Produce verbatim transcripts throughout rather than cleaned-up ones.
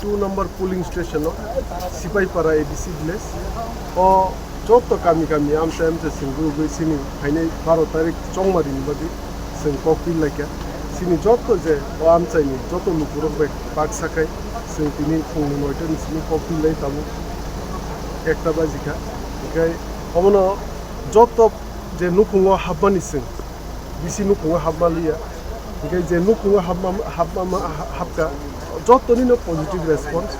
Two number polling station o Sipaipara A D C village o joto kami kami amchai amchai chwng rwgwi chini phainai baro tarik chongmari ni bagwi chwng kokpil laikha. Chini joto je o amchai ni joto lukurok bai baksa khai chwng tini phungni noita ni simi kokpil lai tabuk ekta bajikha. Hinkhe obono joto je nukhungo hapmani chwng bisi nukhungo hapma liya. Hinkhe je nukhungo hapma, hapma, hapkha, jotoni no positive response.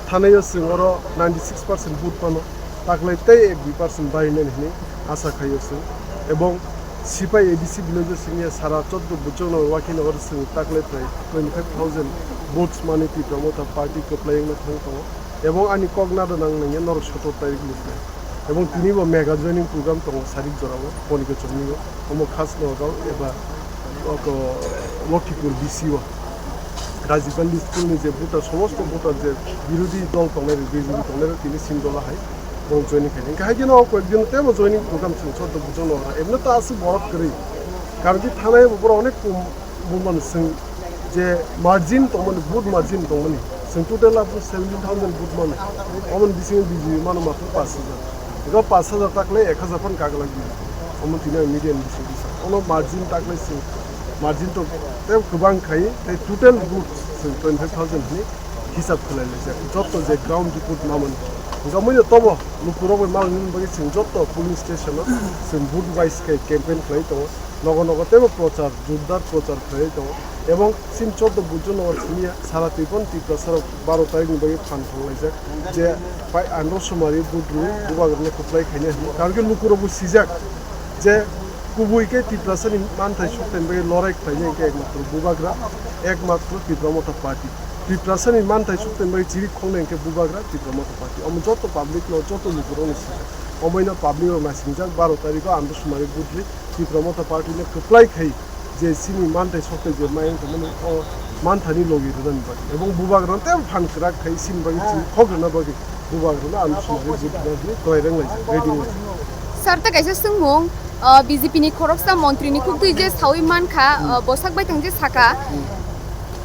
Thanai o chwng oro ninety six percent vote phano, taklai tei ek dui percent barinani hinwi asa khaio chwng. Ebong Sipai A D C village o siniya sara choddo Bujongnagar Wakinagar o chwng taklai prai twenty five thousand votes mani Tipra Motha Party kwplai wngna thang tongo. Ebong ani kok nada nang nangya norok sotor tarik luknai. Ebong tini bo mega joining program tongo sarik jorao, Ponikochomni o, omo Khasnogao eba oko Lokhipur B C o. Rajiv Gandhi School ni je voter, somosto voter je birodhi dol tongnai rok, B J P tongnai rok tini Sindola hai borok joining khainai. Hinkhe hai kheno o koyek din teibo joining program chwng choddo Bujongnagar o. Emno to aswk borok kwrwi. Karon ki thanai bo borok onek kom. Bumani chwng je margin tongmani, vote margin tongmani, chwng total abo seventeen thousand vote mano. Oboni bisingo B J P mano matro pash hajar. Ego pash hajar taklai ek hajar phano kaglak di. Omo tini ang media ni bising bisa. Ono margin taklai chwng, margin to tei kwbang khai, tei total vote chwng twenty five thousand hwnwi hisab khlai laijak. Jotto je ground report mamani. Hinkhe omoino tobo lukurok bai malni bagwi chwng jotto polling station o chwng vote wise khe campaign khlai tongo. Nogo nogo teibo prochar, jordar prochar khlaiwi tongo. Ebong chini choddo Bujongnagar simiya sara Tripura, Tiprasarok baro tarikni bagwi phan thanglaijak je pai andro sumari vote rwi bubagrano kwplai khainai hwnwi. Karon khe lukurokbo sijak je kubui khe Tiprasani manthai sukthai bagwi lorai khlainai hwnkhe ekmatro bubagra, ekmatro Tipra Motha Party. Tiprasani manthai sukthai bagwi chiri khongnai hwnkhe bubagra Tipra Motha Party. Omo joto public no, joto lukurokno sijak. Omoino public rok naisingjak baro tarikho andro sumari vote rwi Tipra Motha Party no kwplai khai je chini manthai sokthai je mayung tongmani o manthani logi rwnani bagwi ebong bubagrano tei phan kwrak khai chini bagwi chini khok rwna bagwi bubagrano ang sumari vote rwna hwnwi kwlai rang laijak, ready wng laijak. Sir, ta kaisa swngmung, uh, B J P ni khoroksa montri ni khuktwi je sawi mankha, uh, bosak bai thang je saka,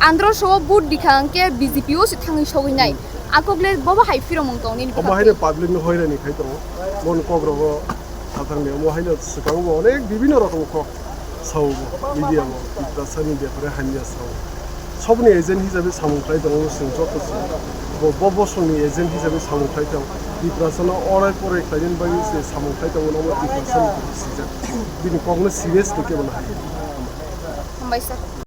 andro so vote dikha hwnkhe B J P o se thangwi sogwi nai. Akok le bobo hai phiromung tong nini. Omo haino public no hoirani khai tongo. Bon kok rogo. Sathang ni omo haino swkang bo onek bibino rokom kok sao bo, media bo, Tiprasa ni bepare hamya sao. Sobni agent hisabe samung khlai tongo chwng joto se. Bo, bo bosongni agent hisabe samung khlai tong. Tiprasa no orai porai khlainani bagwi se samung khlai tongo, omo Tiprasa ni sijak. Bini kokno serious khe kebo nahai. Hambai sir.